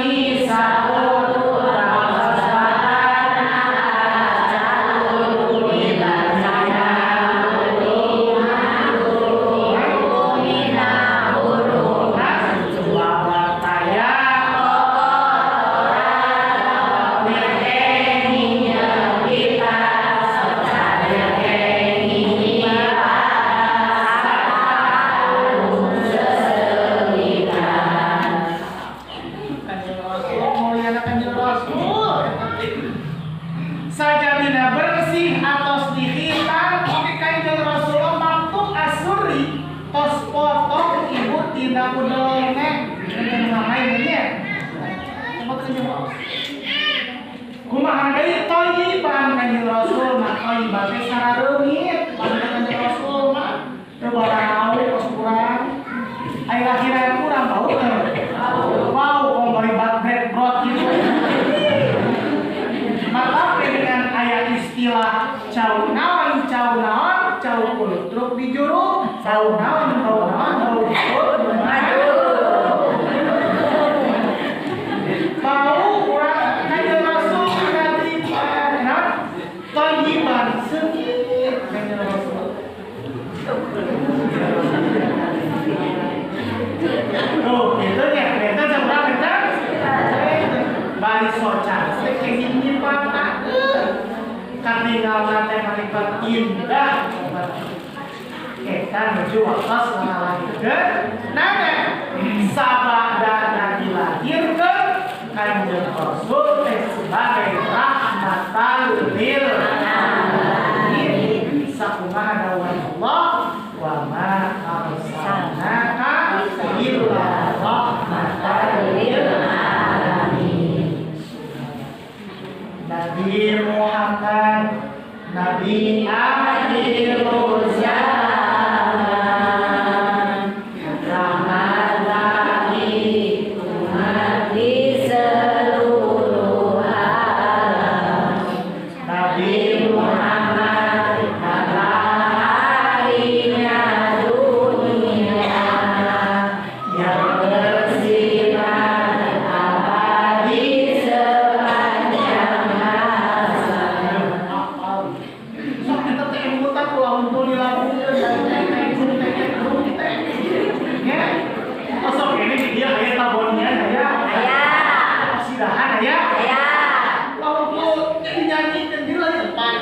Sajamina bersih atos dihitan oke Kanjeng Rasulullah maktum asuri tos potong ibu tina udelne dengan nya kumaha deui thayyiban Kanjeng Rasul mah thayyiban teh sarareungit Kanjeng Rasul mah teu barau kos kurang aya lahiran kurang bau teu bau bari bread brot gitu. Maka dengan ayat istilah cau naon cau kultruk di juru cau naon bau bau urang Kanjeng Rasul kadipan thayyiban seungit Kanjeng Rasul. Tuh gitu nya eta urang eta bari soca kenging nyipatakeun katinggalna teh malipat indah eta nuju waktos ngalahirkeun nana sabada dilahirkeun Kanjeng Rasul teh sebagai rahmatan lil alamin sakumaha dawuh Allah wa ma arsalnaka illa rahmatan lil alamin. Nabi Muhammad Nabi akhir zaman rahmat bagi umat di seluruh alam. Nabi Muhammad mataharinya dunia yang bersinar abadi sepanjang masa. Sok kita teh emutan ulah untul dilakukeun nya. Oh sok ini di dieu aya tabonian aya. Aya. Kasidahan aya. Aya. Ulah untul jadi nyanyi di depan.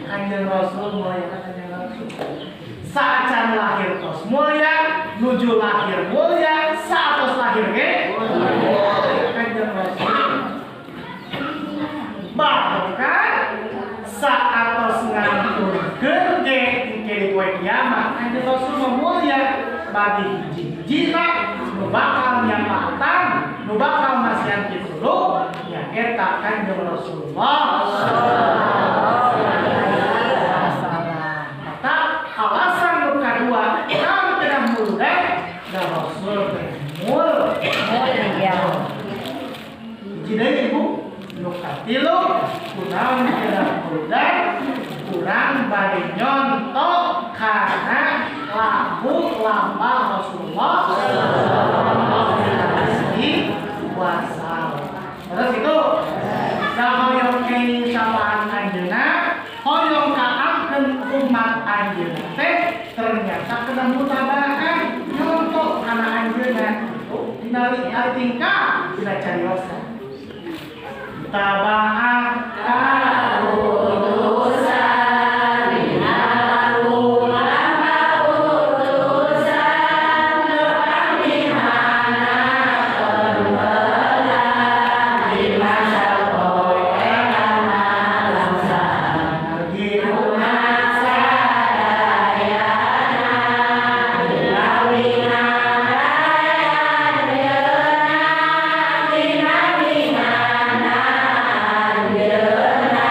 Kanjeng Rasul mulia Kanjeng Rasul. Saacan lahir tos mulia, nuju lahir mulia, saatos lahir ge mulia Kanjeng Rasul. Bahkan saatos nganturkeun ge engke di poe kiamat Kanjeng Rasul mah mulia bagi hiji-hijina nu bakal nyapaatan, nu bakal masihan pitulung nya eta Kanjeng Rasulullah. Maka alasan nu kadua naon kedah muludan da Rasul teh Mulia. Hiji deui Ibu nu katilu kunaon kedah muludan kurang bade nyontok kana laku lampah Rasulullah sallallahu alaihi wasallam. Terus itu hoyong kenging syafaat anjeunna, hoyong kaangkeun umat anjeunna teh ternyata kena mutabaah nyontok kana anjeunna. Dina tingkah dina cariosa. Mutabaah Utusan ulama utusan kepamihana perbelah di masa poe langsa umat sadayana dilawina anjeunna dinamina anjeunna.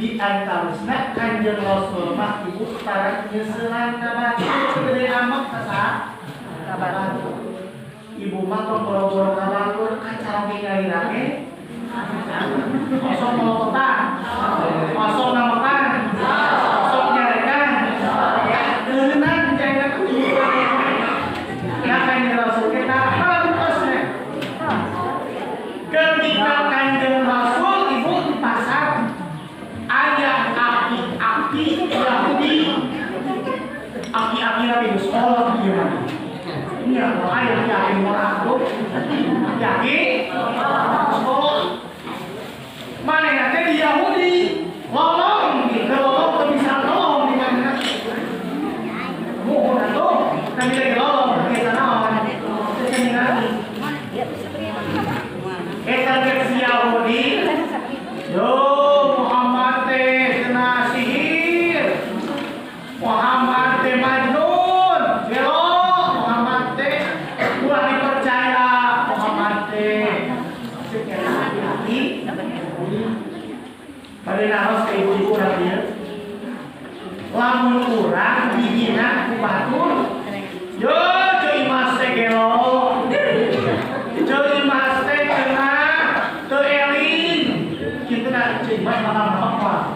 Di antawisna Kanjeng Rasul mah ibu para nyeuselan ka batur gede amek ka saha? Ka batur. Ibu mah tong boro-boro ka batur kacara ningali rame. Kosong melototan, kosong namekan, kosong nyarekan. Eureunang caina ku ibu. Nah Kanjeng Rasul kita harusnya ketika Kanjeng Rasul ibu di pasar aya api-api Yahudi, api-api Nabi sekolah ieu mah. Nya aya api morak api-api sekolah. Manehna teh di Yahudi lolong gitu, lolong teu bisa lolong di mana. Muhun atuh, kami lagi lolong biasa naon. Teu ningali. Eta teh si Yahudi. Yo Muhammad teh kena sihir. Muhammad teh majnun. Gelo Muhammad teh ulah dipercaya Muhammad teh. Cek eta hati-hati. Bade naros ka ibu-ibu urang ieu. Lamun urang dihina ku batur, yo ceu Imas teh gelo. Ceu Imas teh cenah teu eling. Kitu na ceu Imas bakal ngomong mah.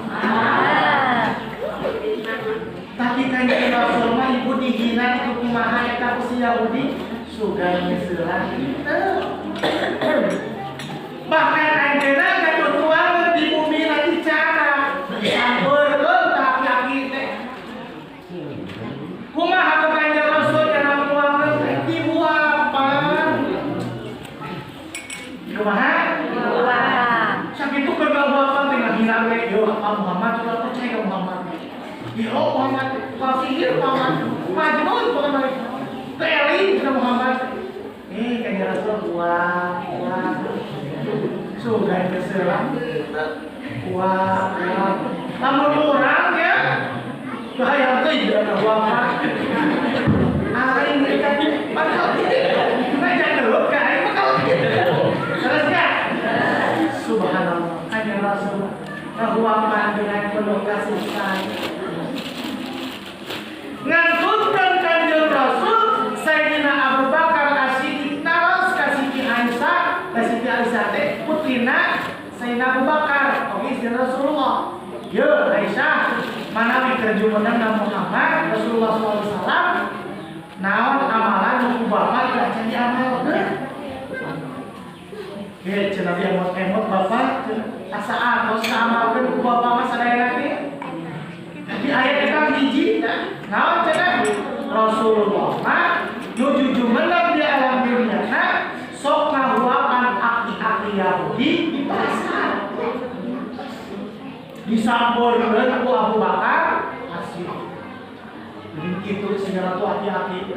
Tapi Kanjeng Rasul mah ibu dihina ku kumaha eta ku si Yahudi sugan nyeuselan kitu. Bahkan anjeunna katutuan di bumi nanti cara disampeurkeun ka aki-aki teh. Kumaha ka Kanjeng Rasul kana tuangan teh dibuapan. Kumaha? Dibuapan. Sakitu kagabuapan teh ngahina we yo apa Muhammad ulah percaya ka Muhammad. Yo Muhammad tukang sihir Muhammad majnun pokona teu eling ka Muhammad. Kanjeng Rasul buah buah. Sugan keselang, wah, wah. Lamun urang ya, bahaya teh da wah. Aing mereka padahal ngajak gelut ka aing mah kalau kitu. Terus ya? Subhanallah, Kanjeng Rasul ngahuapan dengan penuh kasih sayang. Ngantunkeun Kanjeng Rasul Sayyidina Abu Bakar As-Siddiq naros ka Siti Aisyah, ka Siti Aisyah teh putrina Sayyidina Abu Bakar, oge istri Rasulullah. Ye Aisyah, manawi keur jumeneng ka Muhammad Rasulullah SAW, naon amalan nu ku bapak teu acan diamalkeun. Ge cenah emot-emot bapak asa atos kaamalkeun ku bapak mah sadayana teh. Jadi ayat eta hiji naon cenah Rasulullah mah nuju jumeneng di alam dunia na sok ngahuapan aki-aki Yahudi di pasar. Disampeurkeun ku Abu Bakar As-Siddiq. Jadi kitu segala tuh aki-aki.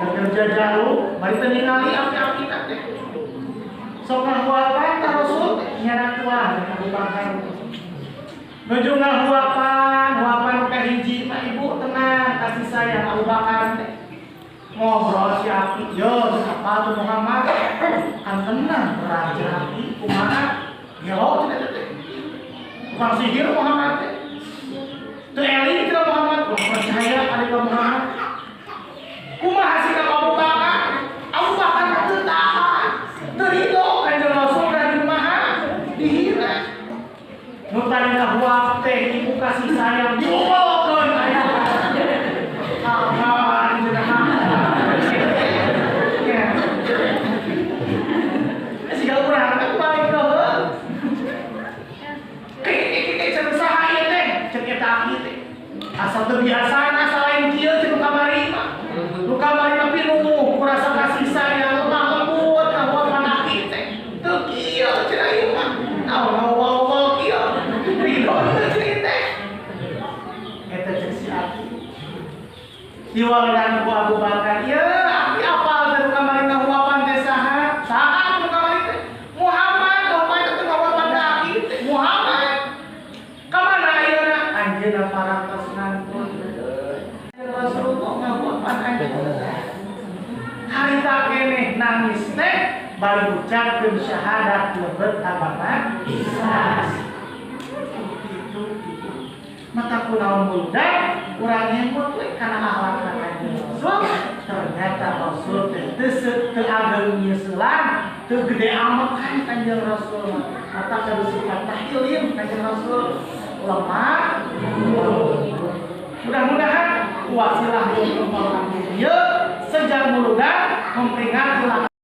Da kerja jalu bari teu ningali aki-aki teh. Sok ngahuapan ka Rasul teh nyana tuah Abu Bakar. Nuju ngahuapan, huapan ka hiji mah ibu tenang kasih sayang Abu Bakar teh. Ngobrol si aki, yo siapa tuh Muhammad? Kan tenang raja aki kumaha? Gelo cenah teh. Tukang sihir Muhammad teh. Teu eling ka Muhammad, wah percaya ari ka Muhammad. Kumaha sikap Abu Bakar? Abu Bakar teu tahan. Teu ridho Kanjeng Rasul ka kumaha? Dihina. Nu tadina huap teh ibu kasih sayang diumpulkeun aya. Kawan cenah. Ya. Siga urang teh balik heuh. Kek cenah saha ieu teh? Cek eta aki teh. Asal teu biasa asa lain kieu cek nu kamari mah. Nu kamari mah pinuh ku rasa kasih sayang lemah lembut ngahuapan aki teh. Teu kieu cenah ieu mah. Naon ngawal-wal kieu. Ridho teu cek teh. Eta cek si aki. Diwaleran ku Abu Bakar, ieu aki apal teh nu kamari ngahuapan teh saha? Saha nu kamari teh? Muhammad, bapak itu teh ngahuapan ka aki teh. Muhammad. Ka mana ayeuna? Anjeunna parantos nangkun. Rasulullah ngahuapan anjeunna. Harita keneh nangis teh bari ngucapkeun syahadat lebet agama Islam. Itu Maka kunaon muludan urang nyebut we kana akhlakna Kanjeng Rasul. Ternyata Rasul teh teu ageng nyeuselan, teu gede amekan Kanjeng Rasul mah. Mata kudu sifat tahilim Kanjeng Rasul lemah. Mudah-mudahan wasilah ieu sejak muludan memperingati